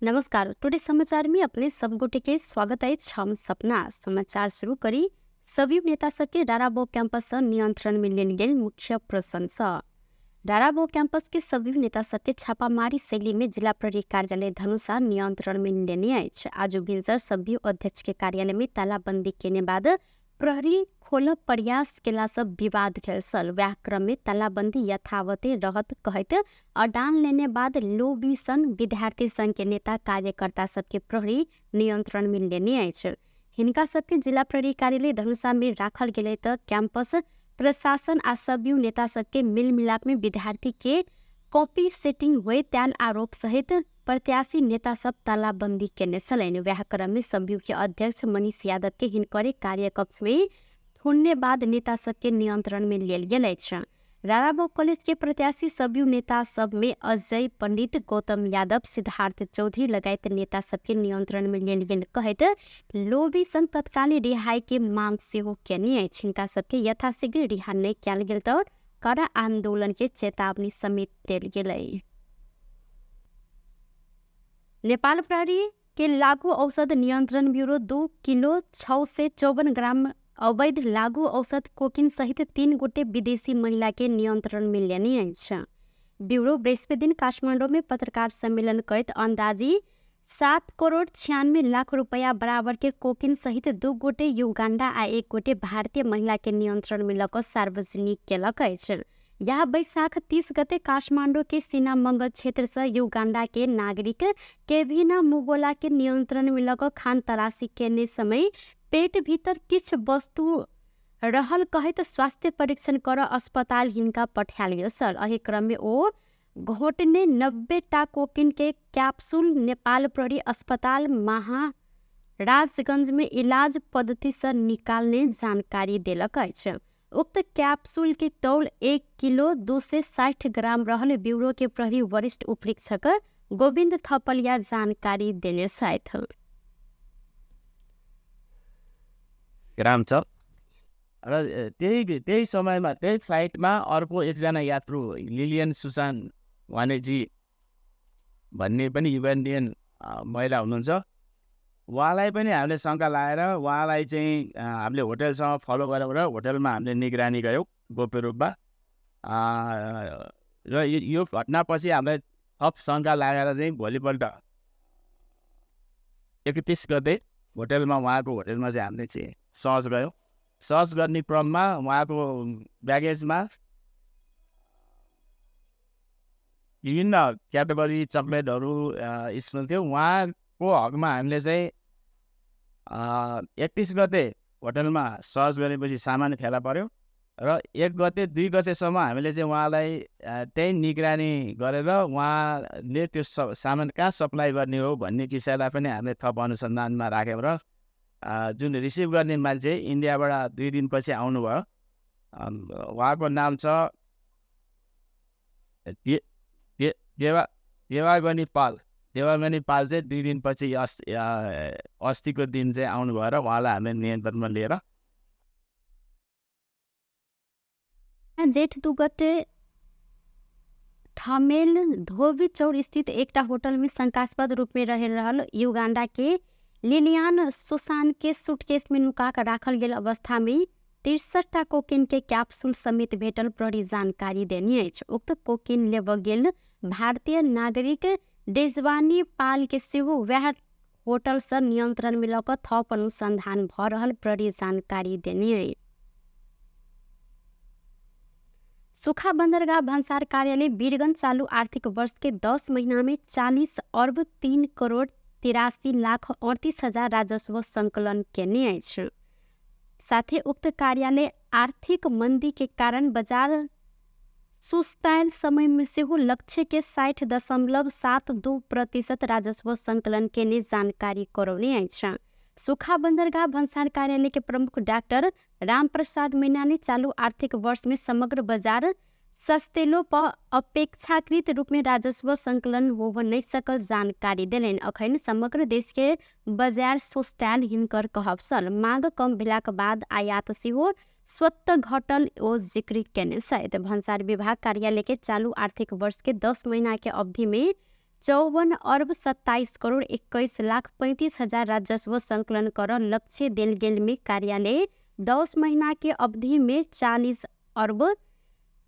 नमस्कार, टुडे समाचार में अपने सब गोटे के स्वागत अछि। हम सपना समाचार शुरू करी सभी नेता सबके राराबो कैंपस से नियंत्रण में लेल गेल मुख्य प्रसंग से। राराबो कैंपस के सभी नेता सबके छापामारी शैली में जिला प्रहरी कार्यालय धनुषा नियंत्रण में लेने अछि। आज भिनसर सभी अध्यक्ष के कार्यालय में तालाबंदी केने बाद प्रहरी खोल प्रयास केला सब विवाद भेल छल। वएह क्रम में तालाबंदी यथावते रहत कहैत अडान लेने बाद लोबी संघ विद्यार्थी संघ के नेता कार्यकर्ता सबके प्रहरी नियंत्रण में लेने अछि। हिनका सबके जिला प्रहरी कार्यालय धनुषा में राखल गेलै त कैंपस प्रशासन आ सभी नेता सबके मिलमिलाप में विद्यार्थी के कॉपी सेटिंग हुए त्याल आरोप सहित प्रत्याशी नेता सब तालाबंदी केने छलनि। वएह क्रम में सभ्यू के अध्यक्ष मनीष यादव के हिनकरे कार्यकक्ष में थोड़ने बाद नेता सबके नियंत्रण में लेल गेल अछि। राराबो कॉलेज के प्रत्याशी सभ्यू नेता सब में अजय पंडित, गौतम यादव, सिद्धार्थ चौधरी लगायत नेता सबके नियंत्रण में लेल गेल कहैत लोबी संग तत्कालीन रिहाई के मांग सेहो केने अछि। हिनका सबके यथाशीघ्र रिहा नहि कयल गेल तऽ कड़ा आंदोलन के चेतावनी समेत देल गेलै। नेपाल प्रहरी के लागू औषध नियंत्रण ब्यूरो 2 किलो 654 ग्राम अवैध लागू औषध कोकिन सहित 3 गोटे विदेशी महिला के नियंत्रण में लेने अछि। ब्यूरो बृहस्पति दिन काठमांडू में पत्रकार सम्मेलन करैत अंदाजी 7 करोड़ 96 लाख रुपया बराबर के कोकिन सहित 2 गोटे युगांडा आ 1 गोटे भारतीय महिला के नियंत्रण में लऽ कऽ सार्वजनिक केलक अछि। यह बैसाख 30 गते काठमांडू के सीना मंगल क्षेत्र से युगांडा के नागरिक केविना मुगोला के नियंत्रण में लऽ कऽ खान तलाशी केने समय पेट भीतर किछ वस्तु रहल कहैत स्वास्थ्य परीक्षण कर अस्पताल हिनका पठायल गेल छल। एहि क्रम में ओ घोटने 90 टा कोकिन के कैप्सूल नेपाल प्रहरी अस्पताल महाराजगंज में इलाज पद्धति से निकालने जानकारी देलक अछि। उक्त कैप्सूल के तौल 1 किलो 260 ग्राम रहल ब्यूरो के प्रहरी वरिष्ठ उपरीक्षक गोविंद थपलिया जानकारी देने छथि। ग्राम छ र त्यही समयमा त्यही फ्लाइटमा अर्को एकजना यात्रु लिलियन सुसान वानेजी भन्ने पनि युगान्डियन महिला हुनुहुन्छ। उहाँलाई पनि हामीले शङ्का लाएर उहाँलाई चाहिँ हामीले होटलसँग फलो गरेर होटलमा हामीले निगरानी गऱ्यौँ गोप्य रूपमा। र यो घटनापछि हामीलाई थप शङ्का लागेर चाहिँ भोलिपल्ट 31 गते होटलमा उहाँको होटलमा चाहिँ हामीले चाहिँ सर्च गऱ्यौँ। सर्च गर्ने क्रममा उहाँको ब्यागेजमा विभिन्न क्याटेगोरी चक्लेटहरू स्मेल थियो। उहाँको हकमा हामीले चाहिँ 31 गते होटलमा सर्च गरेपछि सामान फेला पर्यो र 1 गते 2 गतेसम्म हामीले चाहिँ उहाँलाई त्यही निगरानी गरेर उहाँले त्यो सामान कहाँ सप्लाई गर्ने हो भन्ने विषयलाई पनि हामीले थप अनुसन्धानमा राख्यौँ र जुन रिसिभ गर्ने मान्छे इन्डियाबाट 2 दिनपछि आउनुभयो, उहाँको नाम छ देवागनी पाल। देवागनी पाल चाहिँ 2 दिनपछि अस्तिको दिन चाहिँ आउनुभयो र उहाँलाई हामीले नियन्त्रणमा लिएर जेठ 2 गते ठमेल धोबी चौर स्थित एकटा होटल में शंकास्पद रूप में रह रहल युगांडा के लिलियान सुसान के सूटकेस में नुका कऽ राखल गेल अवस्था में 63 टा कोकेन के कैप्सूल समेत भेटल प्रहरी जानकारी देने अछि। उक्त कोकेन लेबऽ गेल भारतीय नागरिक डेजवानी पाल के सेहो वएह होटल से नियंत्रण में लऽ कऽ थप अनुसंधान भऽ रहल प्रहरी जानकारी देने अछि। सुखा बंदरगाह भन्सार कार्यालय वीरगंज चालू आर्थिक वर्ष के 10 महीना में 40 अर्ब 3 करोड़ 83 लाख 38 हजार राजस्व संकलन केने अछि। साथे उक्त कार्यालय आर्थिक मंदी के कारण बाजार सुस्तायल समय में सेहो लक्ष्य के 60.72% राजस्व संकलन केने जानकारी करौने अछि। सुखा बंदरगाह भन्सार कार्यालय के प्रमुख डाक्टर रामप्रसाद मीणा ने चालू आर्थिक वर्ष में समग्र बाजार सस्तेलो पर अपेक्षाकृत रूप में राजस्व संकलन होब नहीं सकल जानकारी देलनि। अखन समग्र देश के बाजार सुस्तायल हिनकर कहब छल। मांग कम भेलाक बाद आयात सेहो स्वतः घटल ओ जिक्र केने छथि। भन्सार विभाग कार्यालय के चालू आर्थिक वर्ष के 10 महीना के अवधि में 54 अर्ब 27 करोड 21 लाख 35 हजार राजस्व संकलन कर लक्ष्य देल गेल में कार्यालय 10 महीना के अवधि में 40 अर्ब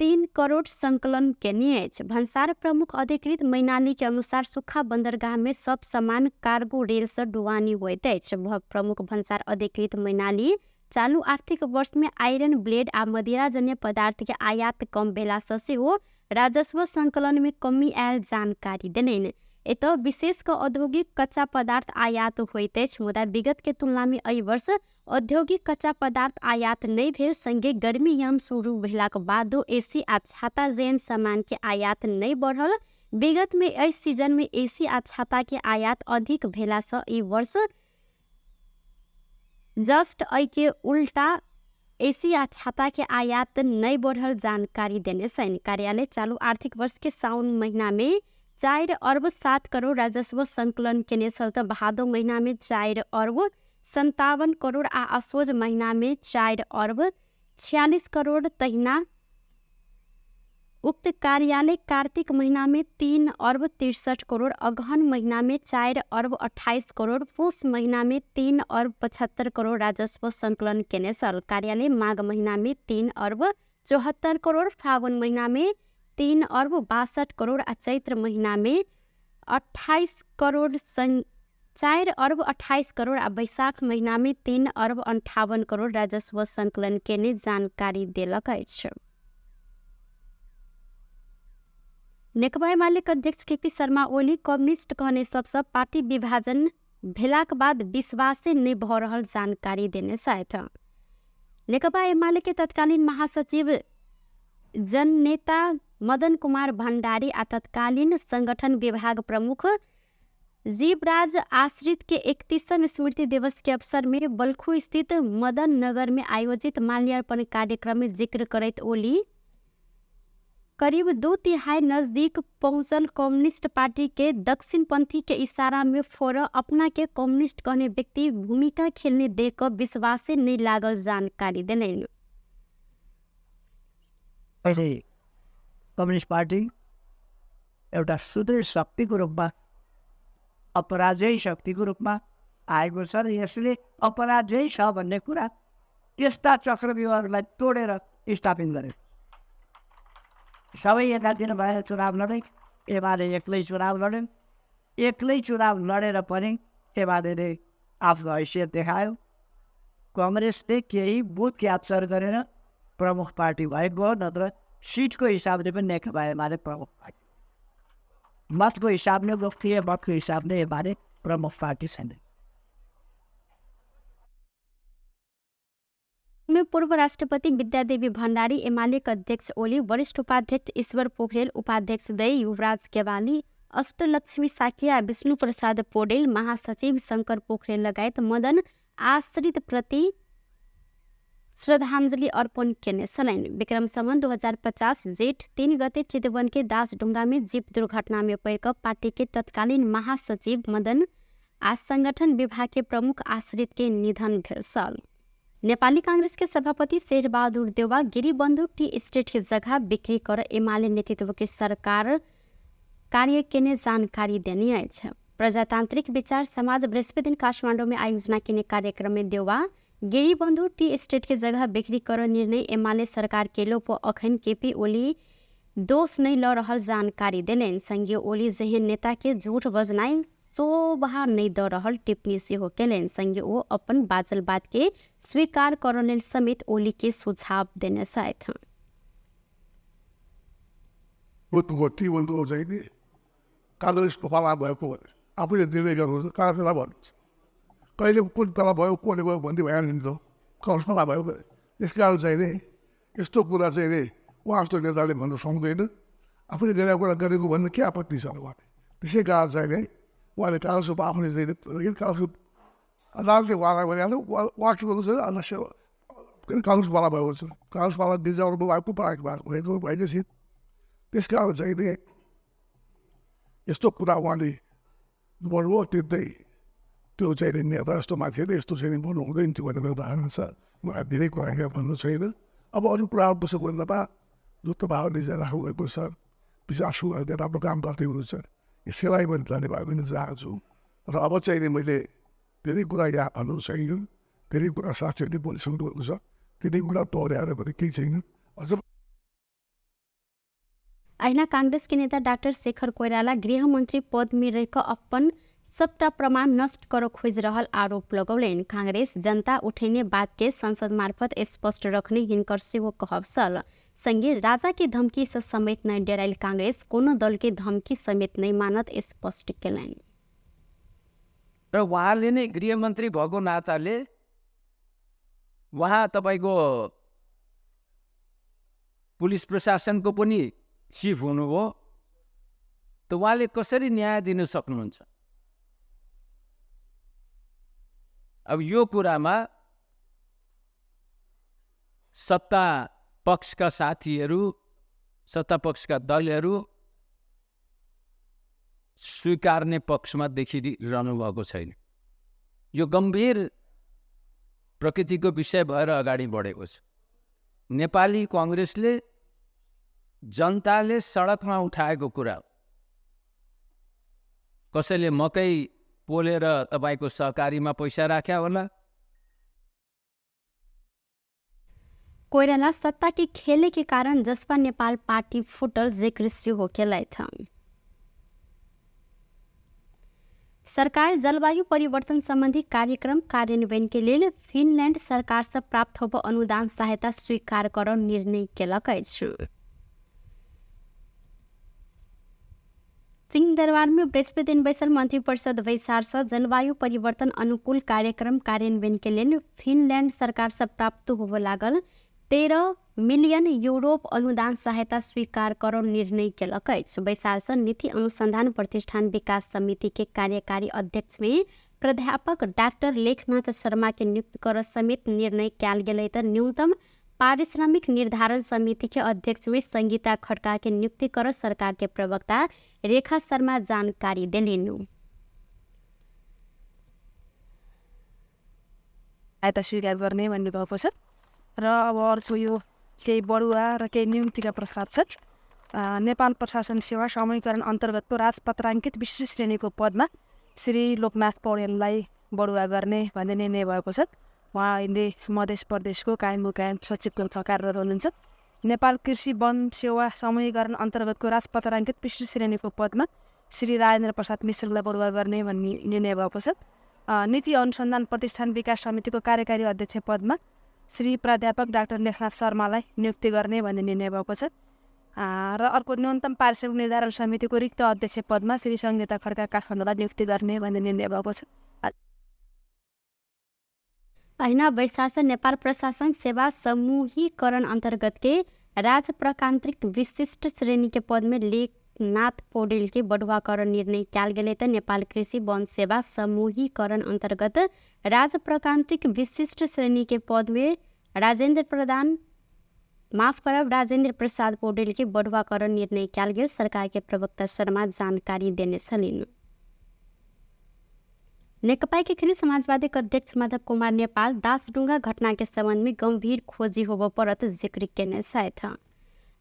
3 करोड़ संकलन केने अछि। भन्सार प्रमुख अधिकृत मैनाली के अनुसार सुखा बंदरगाह में सब सामान कार्गो रेल से ढुवानी होइत अछि। प्रमुख भन्सार अधिकृत मैनाली चालू आर्थिक वर्ष में आयरन ब्लेड आ मदिराजन्य पदार्थ के आयात कम भेला से सेहो राजस्व संकलन में कमी आयल जानकारी देलनि। एतय विशेष क औद्योगिक कच्चा पदार्थ आयात होइत अछि, मुदा विगत के तुलना में एहि वर्ष औद्योगिक कच्चा पदार्थ आयात नहि भेल। संगे गर्मी याम शुरू भेलाक बादो एसी आ छाता जेहन सामान के आयात नहि बढ़ल। विगत में एहि सीजन में एसी आ छाता के आयात अधिक भेला से ई वर्ष जस्ट एहि के उल्टा एसी आ छाता के आयात नहि बढ़ल जानकारी देने छनि। कार्यालय चालू आर्थिक वर्ष के साउन महीना में 4 अर्ब 7 करोड़ राजस्व संकलन केने छल त भादो महीना में 4 अर्ब 57 करोड़ आ असोज महीना में 4 अर्ब 46 करोड़। तहिना उक्त कार्यालय कार्तिक महीना में 3 अर्ब 63 करोड़, अगहन महीना में 4 अर्ब 28 करोड़, पुस महीना में 3 अर्ब 75 करोड़ राजस्व संकलन केने छल। कार्यालय माघ महीना में 3 अर्ब 74 करोड़, फागुन महीना में 3 अर्ब 62 करोड़ आ चैत्र महीना में 28 करोड़ 4 अर्ब 28 करोड़ आ बैसाख महीना में 3 अर्ब 58 करोड़ राजस्व संकलन केने जानकारी देलक अछि। नेकपा एमाले अध्यक्ष केपी शर्मा ओली कम्युनिस्ट कहने सबसँ पार्टी विभाजन भेलाक बाद विश्वासे नहि भऽ रहल जानकारी देने छथि। नेकपा एमाले के तत्कालीन महासचिव जननेता मदन कुमार भण्डारी आ तत्कालीन संगठन विभाग प्रमुख जीवराज आश्रित के 31वां स्मृति दिवस के अवसर में बल्खू स्थित मदन नगर में आयोजित माल्यार्पण कार्यक्रम में जिक्र करैत ओली करीब 2/3 नजदीक पहुंचल कम्युनिस्ट पार्टी के दक्षिणपंथी के इशारा में फोड़ अपना के कम्युनिस्ट कहने व्यक्ति भूमिका खेलने देख विश्वासे नहीं लागल जानकारी देलनि। कम्युनिस्ट पार्टी एउटा सुदृढ शक्तिको रूपमा, अपराजयी शक्तिको रूपमा आएको छ र यसले अपराजयी छ भन्ने कुरा त्यस्ता चक्रव्यूहहरूलाई तोडेर स्थापित गरेको। सबै एकातिर भएर चुनाव लडे, एमाले एक्लै चुनाव लड्यो। एक्लै चुनाव लडेर पनि एमाले आफ्नो हैसियत देखायो। कङ्ग्रेसले केही बुथ क्याप्चर गरेर प्रमुख पार्टी भएको हो, नत्र सिटको हिसाबले पनि नेकपा एमाले प्रमुख पार्टी, मतको हिसाबले लोकप्रिय मतको हिसाबले एमाले प्रमुख पार्टी छैन। में पूर्व राष्ट्रपति विद्यादेवी भण्डारी, एमाले अध्यक्ष ओली, वरिष्ठ उपाध्यक्ष ईश्वर पोखरेल, उपाध्यक्ष दय युवराज केवाली, अष्टलक्ष्मी साकिया, विष्णु प्रसाद पौडेल, महासचिव शंकर पोखरेल लगायत मदन आश्रित प्रति श्रद्धांजलि अर्पण केने छलनि। विक्रम सम्वत 2050 जेठ 3 गते चितवन के दासढुंगा में जीप दुर्घटना में पड़िक पार्टी के तत्कालीन महासचिव मदन आ संगठन विभाग के प्रमुख आश्रित के निधन भेल छल। नेपाली कांग्रेस के सभापति शेरबहादुर देउवा गिरिबन्धु टी स्टेट के जगह बिक्री कर एमाले नेतृत्व के सरकार कार्य केने जानकारी देने अछि। प्रजातांत्रिक विचार समाज बृहस्पति दिन काठमाडौँ में आयोजना केने कार्यक्रम में देउवा गिरिबन्धु टी स्टेट के जगह बिक्री कर निर्णय एमाले सरकार केलो पो अखन केपी ओली दोष नहीं ल रहल जानकारी देलनि। संघीय ओली जेहन नेता के झूठ बजनाइ शोभा नहीं द रहल टिप्पणी सेहो केलनि। संगे ओ अपन बाजल बात के स्वीकार करऽ लेल समेत ओली के सुझाव देने छथि। काङ्ग्रेसको पाला भएको भने आफूले निर्णय गर्नुहुन्छ, काङ्ग्रेसलाई भन्नुहुन्छ कहिले कुन पाला भयो कसले भयो भन्दै भइहाल्यो नि त, काङ्ग्रेस पाला भयो भने। त्यस कारण चाहिँ नि यस्तो कुरा चाहिँ नि उहाँ जस्तो नेताले भन्नु सक्दैन, आफूले निर्णय कुरा गरेको भन्नु के आपत्ति छ उहाँले। त्यसै कारण चाहिँ नि उहाँले काङ्ग्रेसको आफूले चाहिँ काङ्ग्रेसको अदालतले उहाँलाई भनिहाल्यो, वाच गर्नु छैन अध्यक्ष के अरे काङ्ग्रेस पाला भएको छ, काङ्ग्रेस पाला दिजाउनु भएको भएको भएपछि त्यस कारण चाहिँ नि यस्तो कुरा उहाँले बोल्नुभयो अत्यन्तै त्यो चाहिँ नि नेता जस्तो मान्छेले यस्तो चाहिँ नि बोल्नु हुँदैन थियो भन्ने मेरो धारणा छ। मलाई धेरै कुरा यहाँ भन्नु छैन। अब अरू कुरा कसो भन्दामा जुत्त भावले चाहिँ राख्नुभएको छ, विश्वास राम्रो काम गर्दै हुनुहुन्छ। यसैलाई मैले धन्यवाद दिन चाहन्छु। र अब चाहिँ नि मैले धेरै कुरा यहाँ भन्नु छैन, धेरै कुरा साथीहरूले बोलिसक्नु भएको छ, धेरै कुरा दोहोऱ्याएर भने केही छैन। अझ अहिना कांग्रेस के नेता डाक्टर शेखर कोइराला गृहमन्त्री पद में रहिक अपन सबटा प्रमाण नष्ट कर खोज रहल आरोप लगौलनि। कांग्रेस जनता उठेने बात के संसद मार्फत स्पष्ट रखने हिनकर सेहो कहब छल। संगे राजा के धमकी से समेत नहि डेरायल कांग्रेस कोनो दल के धमकी समेत नहि मानत स्पष्ट केलनि। र उहाँले नै गृहमन्त्री भएको नाताले उहाँ तपाईँको पुलिस प्रशासनको पनि चिफ हुनुभयो, त उहाँले कसरी न्याय दिन सक्नुहुन्छ? अब यो कुरामा सत्ता पक्षका साथीहरू, सत्ता पक्षका दलहरू स्वीकार्ने पक्षमा देखिरहनु भएको छैन। यो गम्भीर प्रकृतिको विषय भएर अगाडि बढेको छ। नेपाली कङ्ग्रेसले जनताले सडकमा उठाएको कुरा, कसैले मकै पोलेर तपाईँको सहकारीमा पैसा राख्या होला। कोइराला सत्ता के खेले के कारण जसपा नेपाल पार्टी फुटल जिक्र सेहो केलथि। सरकार जलवायु परिवर्तन संबंधी कार्यक्रम कार्यान्वयन के लेल फिनलैंड सरकार से प्राप्त होब अनुदान सहायता स्वीकार कर निर्णय केलक अछि। सिंहदरबार में बृहस्पति दिन बैसल मंत्रिपरिषद बैसार से जलवायु परिवर्तन अनुकूल कार्यक्रम कार्यान्वयन के लेल फिनलैंड सरकार से प्राप्त होबय लागल 13 मिलियन यूरोप अनुदान सहायता स्वीकार कर निर्णय केलक अछि। बैसार से नीति अनुसंधान प्रतिष्ठान विकास समिति के कार्यकारी अध्यक्ष में प्राध्यापक डाक्टर लेखनाथ शर्मा के नियुक्त कर समेत निर्णय कयल गेलै त न्यूनतम पारिश्रमिक निर्धारण समिति के अध्यक्ष में संगीता खड्का के नियुक्ति कर सरकार के प्रवक्ता रेखा शर्मा जानकारी देलनि। सहायता स्वीकार गर्ने भन्नुभएको छ। र अब अर्को यो केही बढुवा र केही नियुक्तिका प्रस्ताव छन्। नेपाल प्रशासन सेवा समूहीकरण अन्तर्गतको राजपत्राङ्कित विशेष श्रेणीको पदमा श्री लोकनाथ पौडेललाई बढुवा गर्ने भन्ने निर्णय भएको छ। उहाँ अहिले मध्य प्रदेशको कायम सचिवको रूपमा कार्यरत हुनुहुन्छ। नेपाल कृषि वन सेवा समूहीकरण अन्तर्गतको राजपत्राङ्कित विशेष श्रेणीको पदमा श्री राजेन्द्र प्रसाद मिश्रलाई बढुवा गर्ने भन्ने निर्णय भएको छ। नीति अनुसन्धान प्रतिष्ठान विकास समितिको कार्यकारी अध्यक्ष पदमा श्री प्राध्यापक डाक्टर लेखनाथ शर्मालाई नियुक्ति गर्ने भन्ने निर्णय भएको छ। र अर्को न्यूनतम पारिश्रमिक निर्धारण समितिको रिक्त अध्यक्ष पदमा श्री सङ्गीता खड्का काठमाडौँलाई नियुक्ति गर्ने भन्ने निर्णय भएको छ। अहिना बैसार से नेपाल प्रशासन सेवा समूहीकरण अंतर्गत के राजप्रकान्त्रिक विशिष्ट श्रेणी के पद में लेखनाथ पौडेल के बढुवाकरण निर्णय कयल गेलै त नेपाल कृषि वन सेवा समूहीकरण अंतर्गत राजप्रकान्त्रिक विशिष्ट श्रेणी के पद में राजेन्द्र प्रसाद पौडेल के बढुवाकरण निर्णय कयल गेल सरकार के प्रवक्ता शर्मा जानकारी देने छलनि। नेकपा एकीकृत समाजवादी अध्यक्ष माधव कुमार नेपाल दासडुंगा घटना के संबंध में गंभीर खोजी होबय पड़त जिक्र केने छथि।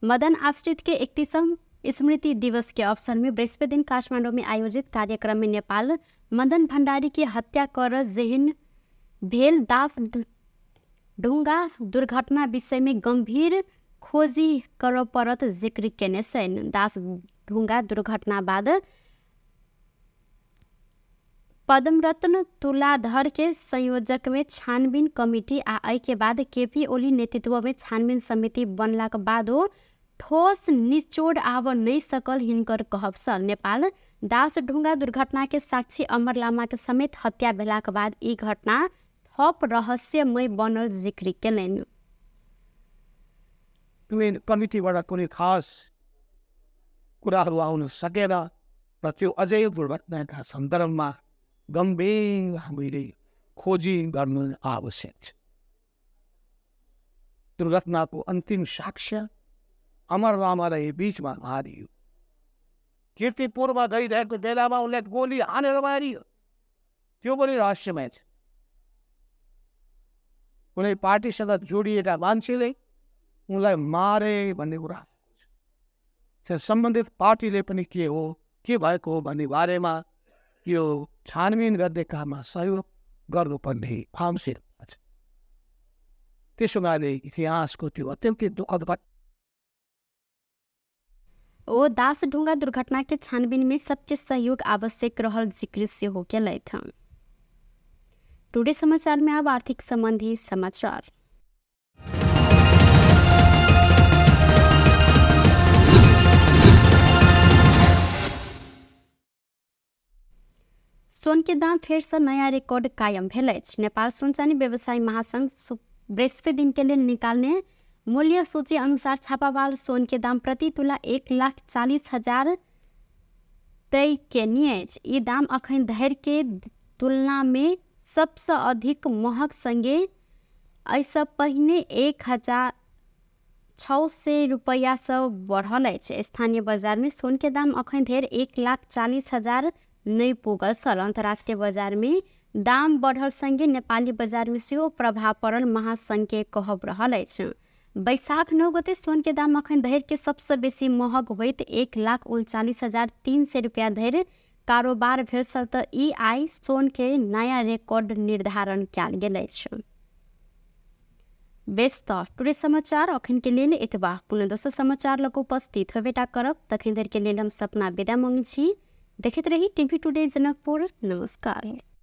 मदन आश्रित के 31वां स्मृति दिवस के अवसर में बृहस्पति दिन काठमांडू में आयोजित कार्यक्रम में नेपाल मदन भंडारी की हत्या कर जेहन भेल दास ढुंगा दुर्घटना विषय में गंभीर खोजी कर पड़त जिक्र केने छनि। दास ढुंगा दुर्घटना बाद पद्मरत्न तुलाधर के संयोजक में छानबीन कमिटी आ एहि के बाद केपी ओली नेतृत्व में छानबीन समिति बनलाक बादो ठोस निचोड़ आब नहि सकल हिनकर कहब छल। नेपाल दासढुंगा दुर्घटना के साक्षी अमर लामा के समेत हत्या भेलाक बाद ई घटना थप रहस्यमय बनल जिक्र केलनि। कमिटीबाट कुनै खास कुराहरू आउन सकेन र त्यो अझै दुर्घटनाका सन्दर्भमा गम्भीर हामीले खोजी गर्नु आवश्यक छ। दुर्घटनाको अन्तिम साक्ष्य अमर लामालाई बिचमा मारियो। किर्तिपुरमा गइरहेको बेलामा उनलाई गोली हानेर मारियो, त्यो पनि रहस्यमय छ। कुनै पार्टीसँग जोडिएका मान्छेले उनलाई मारे भन्ने कुरा आएको छ। सम्बन्धित पार्टीले पनि के हो के भएको हो भन्ने बारेमा यो छानबिन गर्ने काममा सहयोग गर्नुपर्ने आवश्यकता छ। त्यसो हुनाले इतिहासको त्यो अत्यन्तै दुःखद ओ दासढुङ्गा दुर्घटना के छानबीन में सबके सहयोग आवश्यक रहल जिक्र सेहो केलथि। टुडे समाचार में अब आर्थिक संबंधी समाचार। सोन के दाम फेर से नया रिकॉर्ड कायम भेल अछि। नेपाल सोन चानी व्यवसायी महासंघ बृहस्पति दिन के लेल निकालने मूल्य सूची अनुसार छापावाल सोन के दाम प्रति तुला 1,40,000 तय केने अछि। ई दाम अखन धरि के तुलना में सबसँ अधिक महग संगे एहिसँ पहिने 1,600 रुपैआसँ बढ़ल अछि। स्थानीय बजार में सोन के दाम अखन धरि 1,40,000 नहि पुगल छल। अन्तर्राष्ट्रिय बजार में दाम बढ़ल संगे नेपाली बजार में सेहो प्रभाव पड़ल महासंघ के कहब रहल अछि। बैसाख 9 गते सोन के दाम अखन धरि के सबसँ बेसी महग होइत 1,39,300 रुपैआ धरि कारोबार भेल छल तऽ ई आइ सोन के नया रिकॉर्ड निर्धारण कयल गेल अछि। बेस तऽ टुडे समाचार अखन के लेल एतबा। पुनः दोसर समाचार लग उपस्थित होबेटा करब। तखन धरि के लेल हम सपना विदा मांगै छी। देखैत रही टीवी टुडे जनकपुर। नमस्कार।